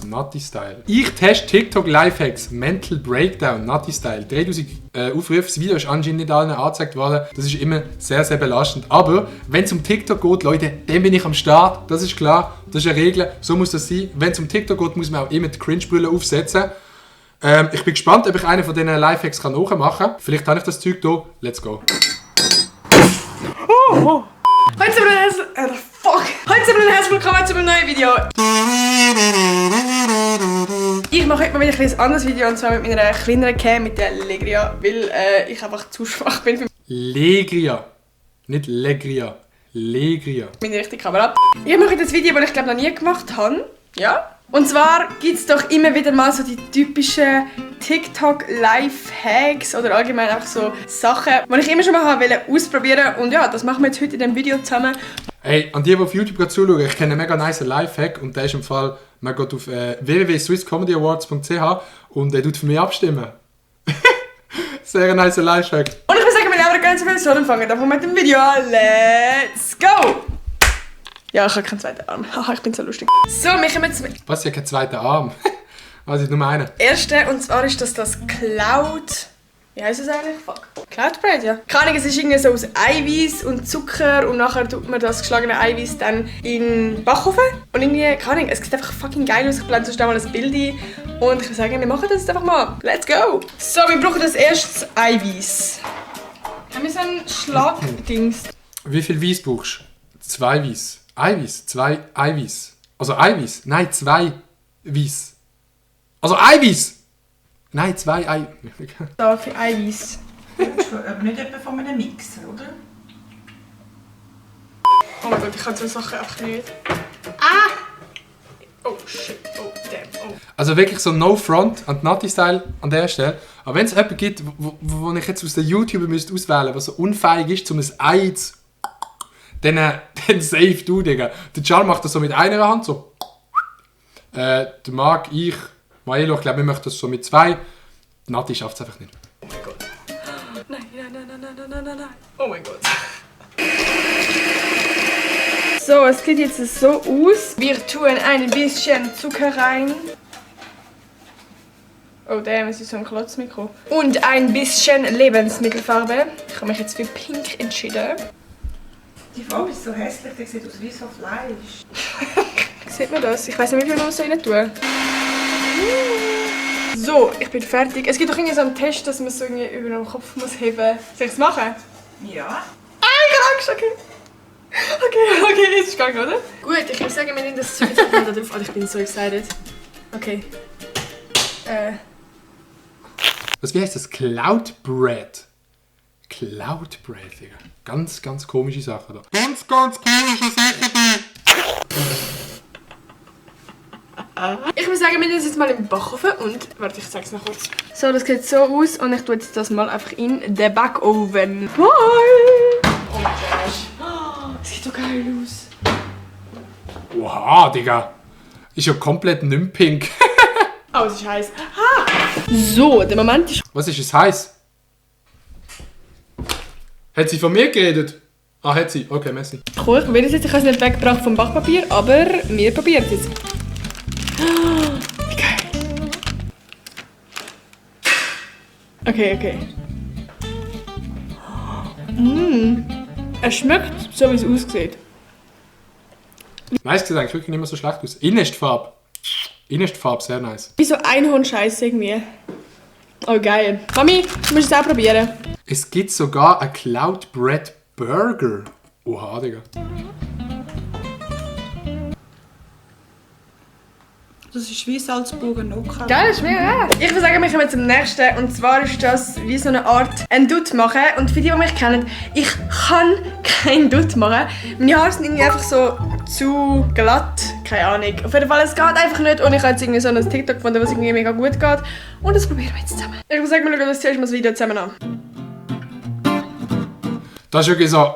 Nati Style. Ich teste TikTok Lifehacks, Mental Breakdown, Nati Style. 3000 Aufrufe, das Video ist anscheinend nicht allen angezeigt worden. Das ist immer sehr, sehr belastend. Aber wenn es um TikTok geht, Leute, dann bin ich am Start. Das ist klar, das ist eine Regel, so muss das sein. Wenn es um TikTok geht, muss man auch immer die Cringe-Brille aufsetzen. Ich bin gespannt, ob ich einen von diesen Lifehacks nachmachen kann. Vielleicht habe ich das Zeug hier. Let's go. Oh. Heute sind wir herzlich willkommen zu einem neuen Video. Ich mache heute mal wieder ein anderes Video, und zwar mit meiner kleineren Cam, mit der Legria, weil ich einfach zu schwach bin für Legria. Nicht Legria. Legria. meine richtige Kamera. Ich mache das Video, das ich glaube noch nie gemacht habe. Ja. Und zwar gibt es doch immer wieder mal so die typischen TikTok-Life-Hacks oder allgemein einfach so Sachen, die ich immer schon mal ausprobieren wollte. Und ja, das machen wir jetzt heute in diesem Video zusammen. Hey, an die auf YouTube gerade zuschauen, ich kenne einen mega nice Lifehack und der ist im Fall, man geht auf www.swisscomedyawards.ch und der tut für mich abstimmen. Sehr nice Lifehack. Und ich würde sagen, wir nehmen ganz viel so anfangen. Dann fangen wir mit dem Video an. Let's go! Ja, ich habe keinen zweiten Arm. Haha, ich bin so lustig. So, wir kommen zum Was, ich habe keinen zweiten Arm? Was ist nur einen? ersten, und zwar ist das Cloud... Wie heisst das eigentlich? Fuck. Cloud Bread, ja. Keine Ahnung, es ist irgendwie so aus Eiweiß und Zucker und nachher tut man das geschlagene Eiweiß dann in den Backofen. Und irgendwie, keine Ahnung, es sieht einfach fucking geil aus. Ich blende sonst mal ein Bild ein. Und ich würde sagen, wir machen das jetzt einfach mal. Let's go! So, wir brauchen als erstes Eiweiß. Haben wir so ein Schlagdings? Wie viel Weiss brauchst du? 2 Weiss. Eiweiß, 2 Eiweiß. Also Eiweiß? Nein, 2 Weiss. Also Eiweiß! Nein, 2 Eiweiß. Da für Eiweiß. Aber nicht etwa von einem Mixer, oder? Oh mein Gott, ich kann so Sachen einfach nicht. Ah! Oh shit, oh damn, oh. Also wirklich so No Front an die Nati-Style an der Stelle. Aber wenn es jemanden gibt, wo ich jetzt aus der YouTuber auswählen müsste, was so unfähig ist, um ein Ei zu... Dann safe du, Digga. Der Charles macht das so mit einer Hand, so. Der Marc, ich, Maelo, ich glaube, wir möchten das so mit 2. Die Nati schafft es einfach nicht. Oh mein Gott. Nein, nein, nein, nein, nein, nein, nein, nein. Oh mein Gott. So, es sieht jetzt so aus. Wir tun ein bisschen Zucker rein. Oh damn, es ist so ein Klotzmikro. Und ein bisschen Lebensmittelfarbe. Ich habe mich jetzt für Pink entschieden. Die Farbe ist so hässlich, die sieht aus wie so Fleisch. Sieht man das? Ich weiß nicht, wie viel man so rein tun. So, ich bin fertig. Es gibt doch irgendwie so einen Test, dass man so irgendwie über den Kopf muss heben. Soll ich es machen? Ja. Ah, ich habe Angst, okay. Okay, jetzt ist gegangen, oder? Gut, ich würde sagen, wir nehmen das Zeug jetzt mal drauf. Oh, ich bin so excited. Okay. Wie heißt das? Cloud Bread. Cloud Bread, Digga. Ganz, ganz komische Sache da. Ganz, ganz komische Sache da. Ich würde sagen, wir nehmen das jetzt mal im Backofen und... Warte, ich zeig's noch kurz. So, das sieht so aus und ich tue jetzt das mal einfach in den Backofen. Bye! Oh mein Gott. Das sieht so geil aus. Oha, Digga. Ist ja komplett nicht pink. Oh, es ist heiß. Ah. So, der Moment ist... Was ist es heiß? Hat sie von mir geredet? Ah, hat sie. Okay, merci. Cool, ich probiere es jetzt. Ich habe es nicht weggebracht vom Backpapier, aber wir probieren es jetzt. Wie geil. Okay. Es schmeckt so, wie es aussieht. Nice, sieht eigentlich wirklich nicht mehr so schlecht aus. Innen ist die Farbe. Sehr nice. Wie so Einhorn-Scheiß irgendwie. Oh, geil. Mami, du musst es auch probieren. Es gibt sogar einen Cloud Bread Burger. Oha, Digga. Das ist wie Salzburger Nocca. Geil, ist mega geil. Ich würde sagen, wir kommen zum nächsten. Und zwar ist das wie so eine Art ein Dutt machen. Und für die mich kennen, ich kann kein Dutt machen. Meine Haare sind irgendwie einfach so zu glatt. Keine Ahnung. Auf jeden Fall, es geht einfach nicht. Und ich habe jetzt irgendwie so ein TikTok gefunden, was irgendwie mega gut geht. Und das probieren wir jetzt zusammen. Ich würde sagen, wir schauen uns zuerst mal das Video zusammen an. Das ist wirklich so...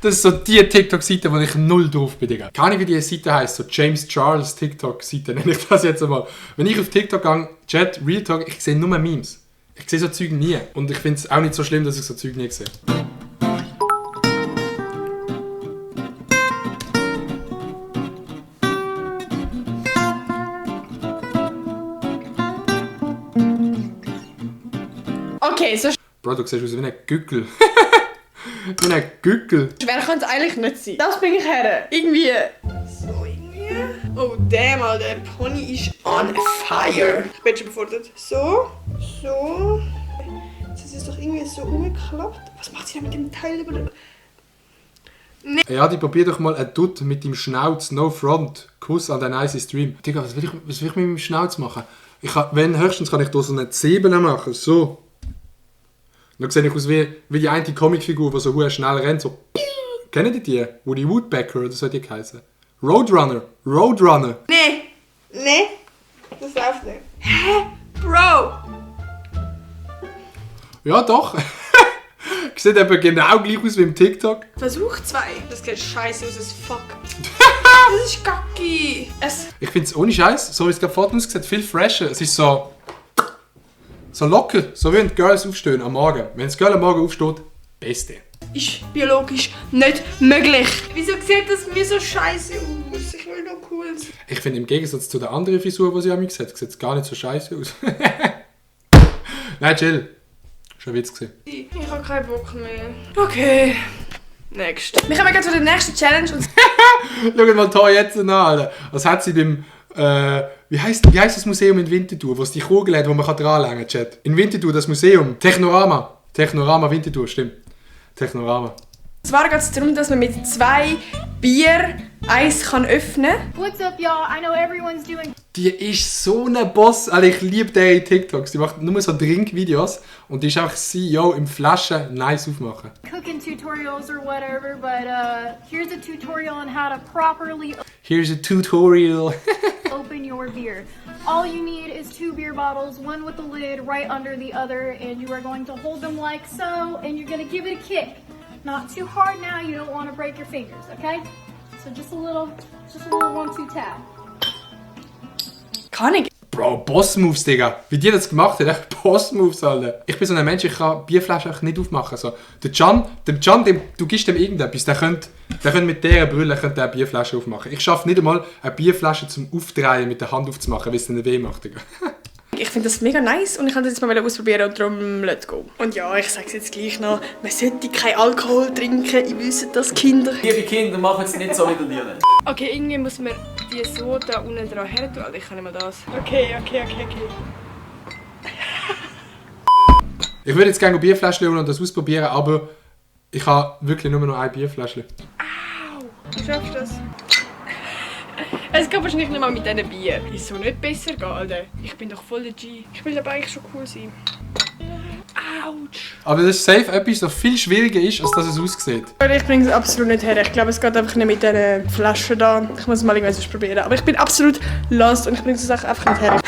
Das ist so die TikTok-Seite, wo ich null drauf bin, Digga. Keine Ahnung, wie die Seite heisst, so James Charles TikTok-Seite, nenne ich das jetzt einmal. Wenn ich auf TikTok gehe, Chat, Real Talk, ich sehe nur Memes. Ich sehe so Zeug nie. Und ich finde es auch nicht so schlimm, dass ich so Zeug nie sehe. Okay, so Bro, du siehst aus wie ein Gückel. Wie ein Gückel. schwer kann es eigentlich nicht sein. Das bringe ich her. Irgendwie. So, irgendwie. Oh, damn, Alter. Der Pony ist on fire. Ich bin schon befordert. So. Jetzt ist es doch irgendwie so umgeklappt. Was macht sie denn mit dem Teil über... Ja, die probier doch mal ein Dutt mit dem Schnauz, no front, Kuss an den icy Stream. Digga, was will ich mit meinem Schnauz machen? Höchstens kann ich da so eine Zebel machen, so. Dann sehe ich aus wie die eine Comicfigur, die so schnell rennt, so. Kennen die? Woody Woodpecker oder so die heißen? Roadrunner. Nee. Das läuft nicht. Hä? Bro! Ja, doch. Sieht eben genau gleich aus wie im TikTok. Versuch 2. Das sieht scheiße aus as fuck. Das ist kacki. Ich finde es ohne Scheiß, so wie es gerade vorhin aussieht, viel fresher. Es ist so locker, so wie wenn die Girls aufstehen am Morgen. Wenn das Girl am Morgen aufsteht, beste. Ist biologisch nicht möglich. Wieso sieht das mir so scheiße aus? Ich will noch cool sein. Ich finde im Gegensatz zu der anderen Frisur, die sie an mir sieht es gar nicht so scheiße aus. Nein, chill. Schon ein Witz gewesen. Ich habe keinen Bock mehr. Okay. Next. Wir kommen gerade zu der nächsten Challenge. Und Schaut mal da jetzt an, Alter. Was hat sie beim... wie heisst das Museum in Winterthur, wo es die Kugel hat, wo man dranlegen kann, Chat? In Winterthur, das Museum. Technorama Winterthur, stimmt. Technorama. es war ganz darum, dass man mit 2 Bier eins kann öffnen kann. What's up, y'all? I know everyone's doing Die ist so ein Boss. Also ich liebe deren TikToks. Die macht nur so Trinkvideos und die ist einfach CEO im Flaschen nice aufmachen. cooking tutorials or whatever, but here's a tutorial on how to properly Here's a tutorial. open your beer. All you need is 2 beer bottles, one with the lid right under the other, and you are going to hold them like so, and you're going to give it a kick. Not too hard now, you don't want to break your fingers, okay? So just a little 1-2 tap. Kann ich? Bro, Boss-Moves, Digga. Wie die das gemacht hat, echt Boss-Moves, Alter. Ich bin so ein Mensch, ich kann Bierflaschen einfach nicht aufmachen. So, der Can, du gibst dem irgendetwas, der könnte mit dieser Brille eine Bierflasche aufmachen. Ich schaffe nicht einmal, eine Bierflasche zum Aufdrehen mit der Hand aufzumachen, weil es dann weh macht, Digga. Ich finde das mega nice und ich wollte das jetzt mal ausprobieren und darum let's go. Und ja, ich sage es jetzt gleich noch, man sollte keinen Alkohol trinken, ich wisse das, Kinder. Liebe Kinder, machen es nicht so wie die Lila. Okay, irgendwie muss man die so da unten dran her tun. Also ich kann nicht mal das. Okay. Ich würde jetzt gerne Bierfläschchen holen und das ausprobieren, aber ich habe wirklich nur noch ein Bierfläschchen. Du schaffst das. Es geht wahrscheinlich nicht mal mit diesen Bier. Ist so nicht besser gehen, Alter. Ich bin doch voll der G. Ich will aber eigentlich schon cool sein. Autsch. Aber das ist safe etwas, das viel schwieriger ist, als dass es aussieht. Ich bringe es absolut nicht her. Ich glaube, es geht einfach nicht mit diesen Flaschen da. Ich muss es mal irgendwas probieren. Aber ich bin absolut lost und ich bringe es einfach nicht her.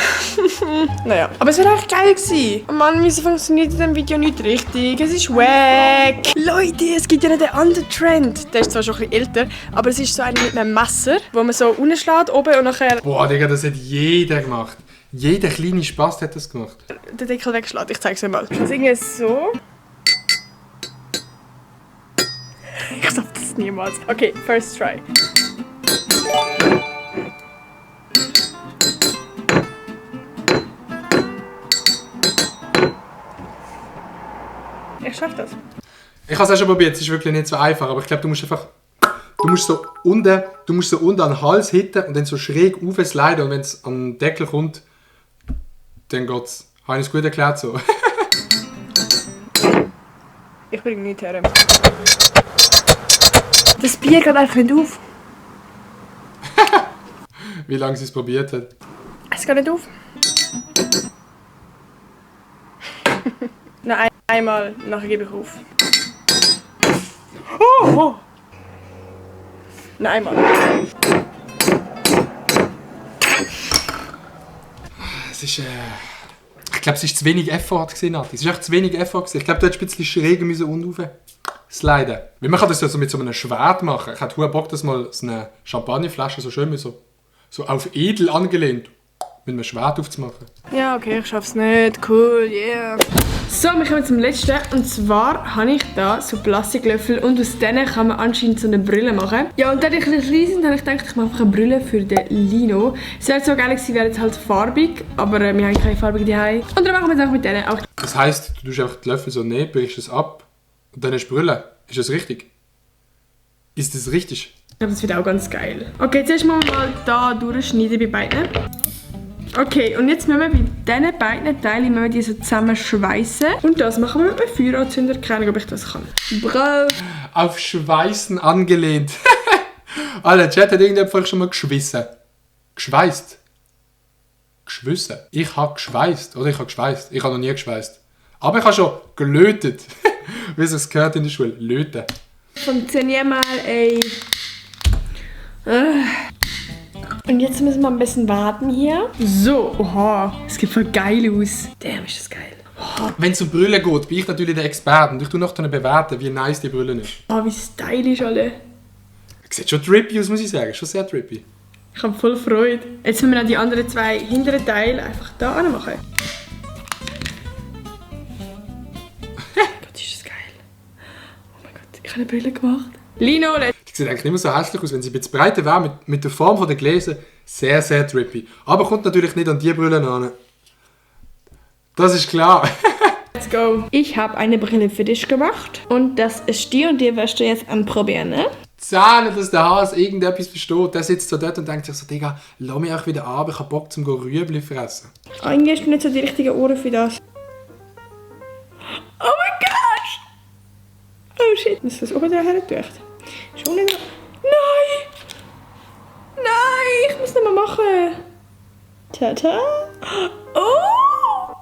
Naja. Aber es wäre eigentlich geil gewesen. Oh Mann, wieso funktioniert in diesem Video nicht richtig? Es ist wack. Leute, es gibt ja noch den anderen Trend. Der ist zwar schon ein bisschen älter, aber es ist so einer mit einem Messer, wo man so runterschlägt oben und nachher Boah, Digga, das hat jeder gemacht. Jeder kleine Spaß hat das gemacht. den Deckel wegschlägt. Ich zeige es euch mal. Ich singe es so. Ich schaff das niemals. Okay, first try. Ich schaff das. Ich habe es auch schon probiert, es ist wirklich nicht so einfach, aber ich glaube, du musst so unten an den Hals hitten und dann so schräg aufsliden und wenn es an den Deckel kommt, dann geht's. Habe ich es gut erklärt so? Ich bringe nichts her. Das Bier geht einfach nicht auf. Wie lange sie es probiert hat. Es geht nicht auf. Noch einmal, nachher gebe ich auf. Oh! Noch einmal. Es ist, ich glaube, es war zu wenig Effort gewesen, Nati. Es ist echt zu wenig Effort gewesen. Ich glaube, du hättest ein bisschen schräger müssen und rauf sliden. Weil man kann das ja so mit so einem Schwert machen. Ich hätte Bock, dass mal so eine Champagnerflasche so schön so auf edel angelehnt mit einem Schwert aufzumachen. Ja, okay, ich schaff's nicht. Cool, yeah. So, wir kommen zum letzten. Und zwar habe ich da so Plastiklöffel und aus denen kann man anscheinend so eine Brille machen. Ja, und da die ein bisschen klein sind, habe ich gedacht, ich mache einfach eine Brille für den Lino. Es wäre so geil gewesen, wäre jetzt halt farbig, aber wir haben keine farbige daheim. Und dann machen wir es auch mit denen. Auch Das heisst, du tust einfach die Löffel so nehmen, brichst es ab und dann hast du Brille. Ist das richtig? Ist das richtig? Ich glaube, das wird auch ganz geil. Okay, zuerst mal da durchschneiden bei beiden. Okay, und jetzt müssen wir bei diesen beiden Teilen müssen wir die so zusammenschweissen. Und das machen wir mit einem Feueranzünder. Keine Ahnung, ob ich das kann. Bravo! Auf Schweißen angelehnt. Alter, Chat hat irgendjemand schon mal geschwissen. Geschweißt. Geschwissen. Ich habe geschweißt. Oder ich habe geschweißt. Ich habe noch nie geschweißt. Aber ich habe schon gelötet. Wie es gehört in der Schule. Löten. Funktioniert mal, ey. Und jetzt müssen wir ein bisschen warten hier. So, oha, es sieht voll geil aus. Damn, ist das geil. Wenn es um Brille geht, bin ich natürlich der Experte. Und ich tue noch bewerten, wie nice die Brille ist. Oh, wie stylisch, alle. Sieht schon trippy aus, muss ich sagen. Schon sehr trippy. Ich habe voll Freude. Jetzt müssen wir noch die anderen zwei hinteren Teile einfach da anmachen. Gott, ist das geil. Oh mein Gott, ich habe eine Brille gemacht. Lino, Die sieht eigentlich nicht mehr so hässlich aus, wenn sie ein bisschen breiter wäre, mit der Form der Gläser. Sehr, sehr trippy. Aber kommt natürlich nicht an die Brille an. Das ist klar. let's go. Ich habe eine Brille für dich gemacht. Und das ist die und die wirst du jetzt anprobieren, ne? Zähne, dass der Hase irgendetwas versteht. Der sitzt so dort und denkt sich so, Digga, lass mich auch wieder ab, ich hab Bock zum Rüebli fressen. Irgendwie hast du nicht so die richtigen Ohren für das. Oh mein Gott! Oh shit, ist das auch da hergedacht? Schon nicht. Nein! Nein, ich muss nicht mehr machen. Tata. Oh!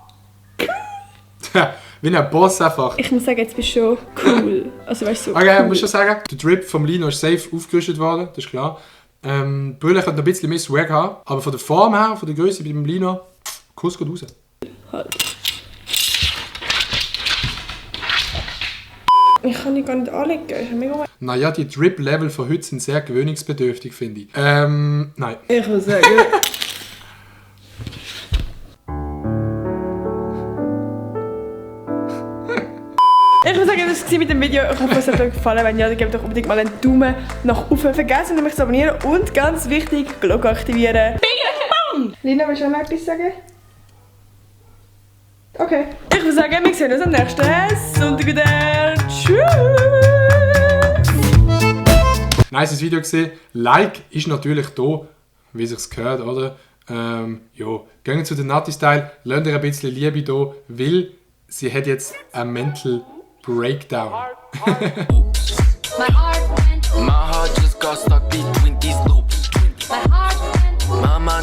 Wie ein Boss einfach. Ich muss sagen, jetzt bist du schon cool. Also weißt du, so Okay, cool. ich muss schon sagen, der Drip vom Lino ist safe aufgerüstet worden, das ist klar. Die Brille könnte noch ein bisschen mehr Swag haben, aber von der Form her, von der Größe bei dem Lino, Kuss geht raus. Halt. Ich kann die gar nicht anlegen. Ich habe mega... Naja, die Drip-Level von heute sind sehr gewöhnungsbedürftig, finde ich. Nein. Ich muss sagen... Ich muss sagen, das war mit dem Video. Ich hoffe, es hat euch gefallen. Wenn ja, dann gebt doch unbedingt mal einen Daumen nach oben. Vergessen nicht, mich zu abonnieren und ganz wichtig, Glocke aktivieren. Lina, willst du auch noch etwas sagen? Okay. Ich würde sagen, wir sehen uns am nächsten Sonntag wieder. Tschüss! Nice Video gesehen. Like ist natürlich da, wie sich's gehört, oder? Ja, gehen zu den Natti-Style, lasst ihr ein bisschen Liebe da, weil sie hat jetzt einen Mental Breakdown. My heart just got stuck between these loops. My heart went. Mama